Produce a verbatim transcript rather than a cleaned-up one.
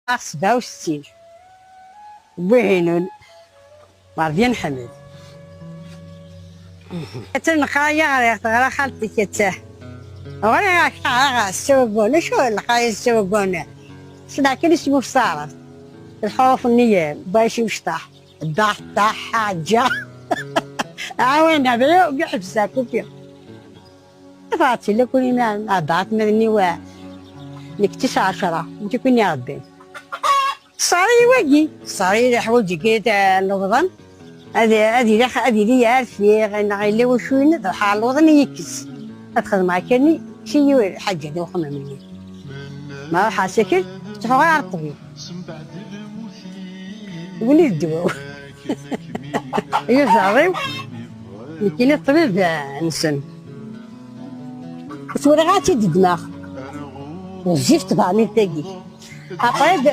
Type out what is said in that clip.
Sebɛa u settin. Wihinun. Merdian Ḥmed. Atta nxaya ɣriɣ teɣra xalti-k atta. Ɣriɣ ak ɣriɣ s tawaguna, acu lxaya s tawaguna? Sneɣ kan ismu f taɛrabt. Lḥuruf-nni bac imecṭaḥ. Daḥ, daḥ, ḥaǧa. Ɛawen, abri, ugi ḥebsa, kupi. Tabɣat tella kul iman, ɛebbaɣ atmaten-iw, nekk d tis ɛecra, nekk i ken-iṛebban. Ṣṣari wagi, ṣṣari leḥwayeǧ-agi, eh, lewḍen, ad, ad yili, ad yili yeɛref-iyi, neɣ yella wacu-yin, ad ruḥeɣ ɣer lewḍen i yi-yekkes. Ad xedmeɣ akka-nni, si yiwet lḥaǧa di uxemmem-nni. Ma ruḥeɣ s akal, ttruḥuɣ ɣer ṭṭbib. Win i d ddwa-w. Yuzaḍ-iw, nekkini ṭṭbib, eh, nsen. Tura ad tt-id-ddmeɣ. Ɣezzif tebɛmilt-agi. Après,